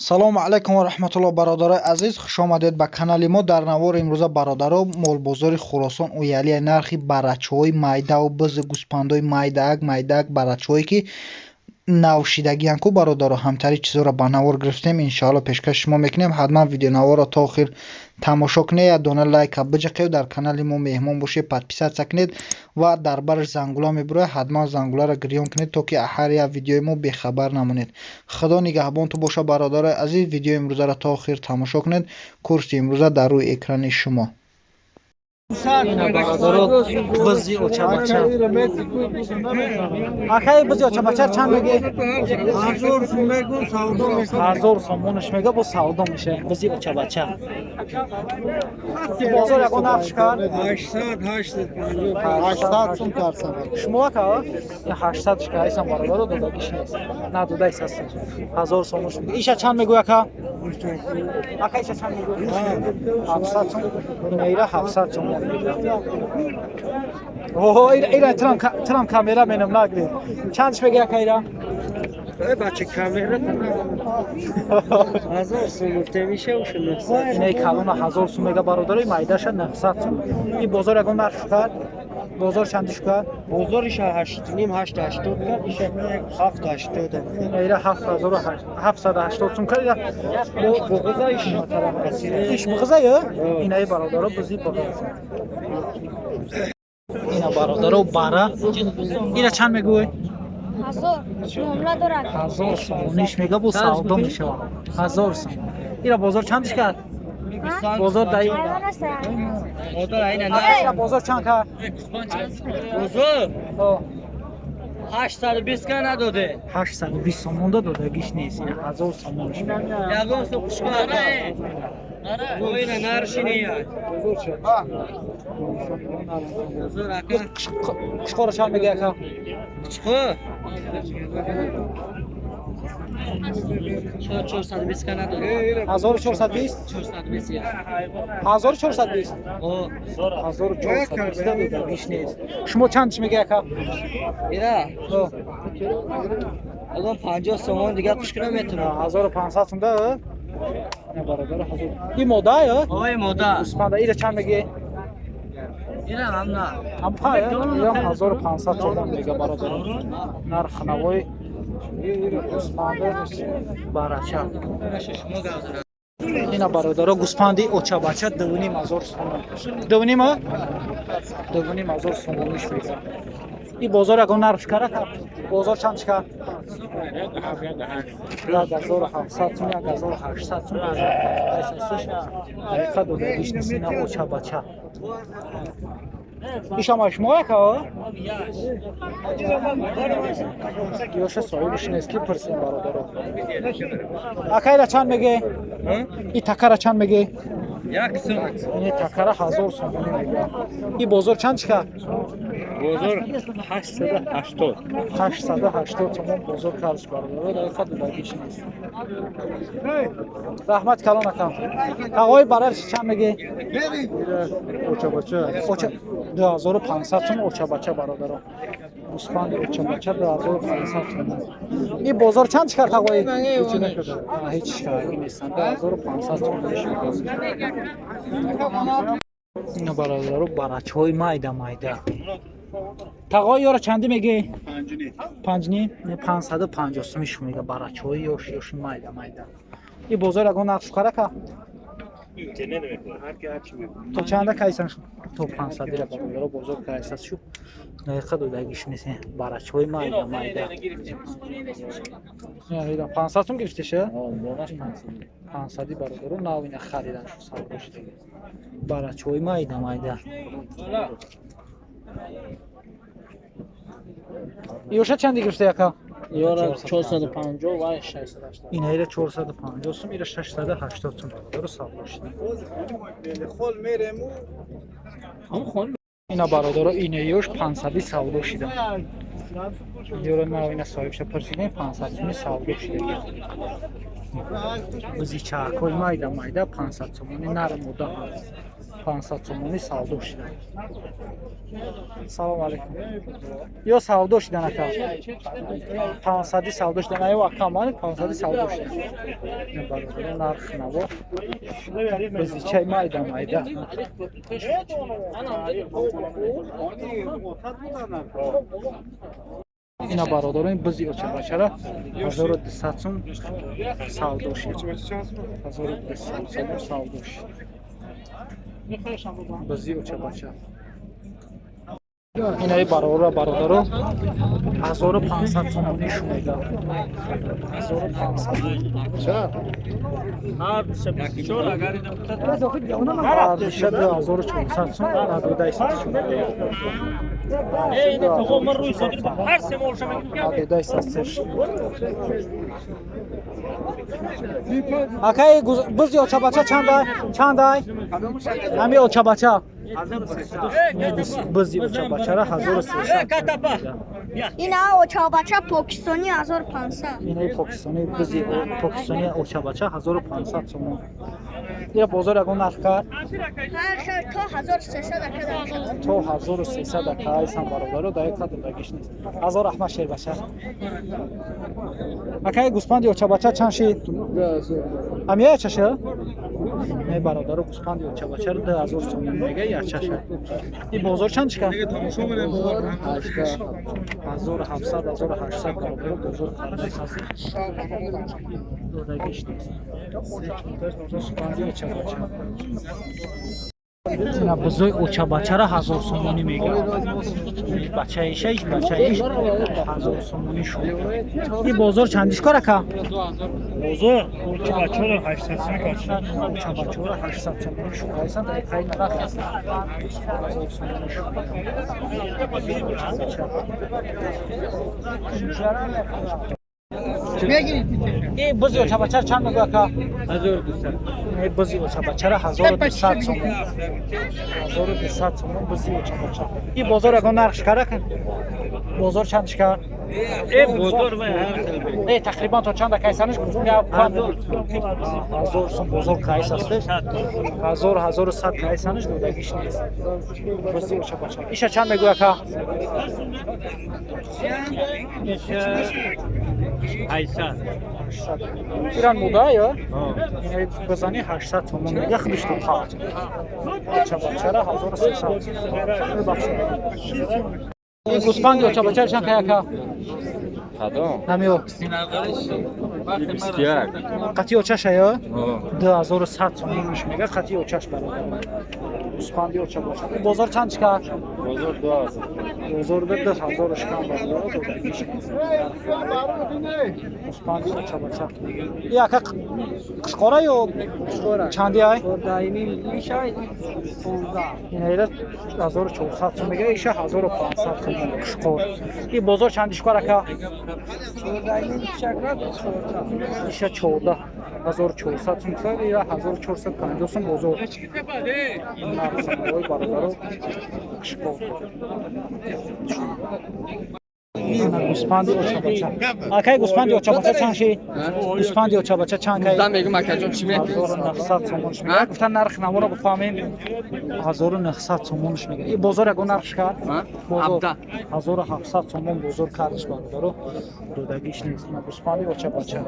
Салому алайкум ва раҳматуллоҳ, бародарои азиз, хуш омадед ба канали мо. Дар навори имрӯза, бародаро, молбозори Хуросон уялия нархи барачаҳои майдаву бизу гӯспандои майдаак майдаак, барачаҳое ки навшидагиян ку, бародаро, ҳамтари чизоро ба навор гирифтем, иншоалло пешкаши шумо мекунем. Ҳатман видеонаворро то охир тамошо кунед, як дона лайка биҷақед, дар канали мо меҳмон бошед, подписаться кунед ва дар бараш зангула мебурояд, ҳатман зангуларо гирён кунед, то ки ҳар як видеои мо бехабар намонед. Худо нигаҳбонту боша, бародарои азиз. Видеои имрӯзаро то охир тамошо кунед. Курси имрӯза дар рӯи экрани шумо. Ина, бародаро, бизи очабача. Акай, бизи очабача чанд меги? 1000 сомонаш мега, бо савдо меша. Бизи очабача. Бозор ягон нарх шикар? 800 сум карсан. Шумо, ака? 800 шикар, айсан, бародаро, додагиш нест. На додайс ҳаст. 1000 сомонаш мега. Иша чанд мегӯй, ака? Ака, иша чанд мегӯй? 700 сом. Ина 700 сомон мега. Оҳо, ира трам камера менам нагиред. Чандш мега, ака, ира? Бача, камера 1000 сум гуфта меша, уша 900. Инаи калона 1000 сум мега, бародарои, майдаша 900 сум. Ин бозор ягон нарх шукар? Бозор чанди шукар? Бозор иша 8,5, 8,80 кард, иша 7,80. Ира 780 сум кард. Буғиза иш. Иш буғиза ё? Инаи, бародаро, бизи буғиз. Ина, бародаро, бара. Ира чанд мегӯй? 1000 муомила дорад. 1000 сомониш мега, бо савдо мешавад. 1000 сом. Ира бозор чандиш кард? Бозор дай. Ҳайвон аст. Ира бозор чанд кард? Бозор О, 820 ка надоде. 820 сомон додагиш нест. Ина 1000 сомониш мега. Ягон су хушка. Ина наршини. Бозор, ака. Қушқора чанд мега, ака? Чиқо? 420 ка надоде. 1420? 420 я. 1420? О, 1420 додагиш нест. Шумо чандиш мега, ака? Ира. О, Ягон 50 сомон дига қушка наметунам. 1500 сум да? Не, бародар, 1000. И мода ё? Ой, мода. Гӯспанда ира чанд меги? Ира ҳамна. Ҳамха ё? Ирам 1500 сомон мега, бародар. Нарх навои гӯспанда барача. Ина, бародаро, гӯспанди очабача 2500 сомон. Дувним, а? 2500 сомониш мега. И бозор ягон нарх шикара? Бозор чанд шикар? 1700 сум, 1800 сум. Дақиқа додагиш нест, ина очабача. Ишама шумо, яка? Ёша соҳибиш нест, ки пурсем, бародаро. Ака, ира чанд меге? И такара чанд меге? Як сум. Ини такара 1000 сомонӣ мега. И бозор чанд шикар? Бозор 880. 880 сомон бозор кардш, бародаро, дақиқа додагиш нест. Раҳмат калон, ака. Тағои барарш чанд меге? Очабача. Оча 2500 сом очабача, бародаро. Гӯспанди очабача 2500 сомон. И бозор чанд шикар, тағои? Ҳеҷ шикарагӣ нестанд. 2500 сомониш мега. Ина, бародаро, барачаҳои майда майда. Тағои, ёро чандӣ меги? Панҷ ним? 550 сумиш мега, барачаҳои ёш ёши майда майда. И бозор ягон нарх шукара, ка? То чанда кайсан? То 500 ира, бародаро, бозор кайсас шу. Дақиқа додагиш нест. Барачаҳои майда майда. Ира 500 сум гирифтеша? 500, бародаро, нав ина харидан шу, савдо шудаги. Барачаҳои майда майда. Ёша чанди гирифта, яка? Ёра 450 ва 680. Ина ира 450 сум, ира 680 сум, бародаро, савдо шуда. Ина, бародаро, ина ёш 500 савдо шида. Ёра нав ина соҳибша пурсидем, 500 суми савдо шида. Бизичаакҳои майда майда 500 сомони, нар мода ҳаст. 500 сомонӣ савдо шида. Салом алейкум. Ё савдо шидан ака? 500 савдо шидан. Аю ака мани 500 савдо шидан. Бародаро, нарх наво. Бизичай майда майда. Ина бародаро, ин бизи очабачара 1200 сум савдо шид. 1200 сум савдо шид. Бизи очабача. Инаи бародаро, бародаро, 1500 сомонӣ шумеда. 1500. Ардиша 2400 сум адодаи сад. Адодаи сад. Акай, бизи очабача чандай? Чандай? Ҳами очабача. Бизи очабачара 1300. Ина очабача покистони 1500. Инаи покистони, бизи покистони очабача 1500 сомон. Ира бозор ягон нарх кард? Ҳар шар то 1300 ака дар. То 1300 ака айсан бародаро, дар як қадр нест. Ҳазор раҳмат, шербача. Акай, гӯспанди очабача чанд шид? Ами ячаша? Не бародаро, гӯспанди очабачаро 2000 сомон мега ячаша. И бозор чанд шикар? 1700, 1800 бародаро, бозор карда ҳаст. Додагиш нест. Гӯспанди очабача. Ина бузои очабачара 1000 сомонӣ мега. Бачаиша, иш бачаиш 1000 сомонӣ шуд. И бозор чандиш кор ака? Бозор очабачаро 800 сомонӣ кард. Очабачаро 800 сомонӣ шуд. Айсан дар қай нарх аст? 1000 сомонӣ шуд. Очабача. И бузи очабача чанд мегӯ ака? 1200. Не, бузи очабачара 1200 сомон. 1200 сомон бузи очабача. И бозор ягон нарх шикар ака? Бозор чанд шикар? Бозор ва ҳар хел. Не, тақрибан то чанд акайсаниш? 1000 сом бозор кайс астеш. 1000, 1100 кайсаниш додагиш нест. Бузи очабача. Иша чанд мегӯ ака? Иша 800. 800. Иран муда ё? Инаи бизани 800 сомон мега, худиш то паҳ. Очабачара 1300. Бибахшед. Ин гӯспанди очабачара чанд кай ака? Кадом? Ҳамиё. 21. Қатъи очаша ё? 2100 сомон мега қатъи очаш бародар. Гӯспанди очабача. Бозор чанд шикар? Бозор 2000. Бозор 2000 шикан бародар, додагиш нест. Гӯспанди очабача. И ака қишқора ё чанди ай? Инаира 1400 сом мега, иша 1500 сом қишқор. И бозор чанди шикар ака? Иша 14 1400 сом кар, ира 1450 сом бозор. Нархҳои бародаро қишқор. Гӯспанди очабача. Акай, гӯспанди очабача чанд шид? Гӯспанди очабача чанд кай? Мегум акаҷон, чӣ мекунӣ? 1900 сомонш мега. Гуфтан нарх наворо бифаҳмем. 1900 сомонш мега. И бозор ягон нарх шикар? Бозор 1700 сомон бозор кардиш бародаро. Додагиш нест. Ина гӯспанди очабача.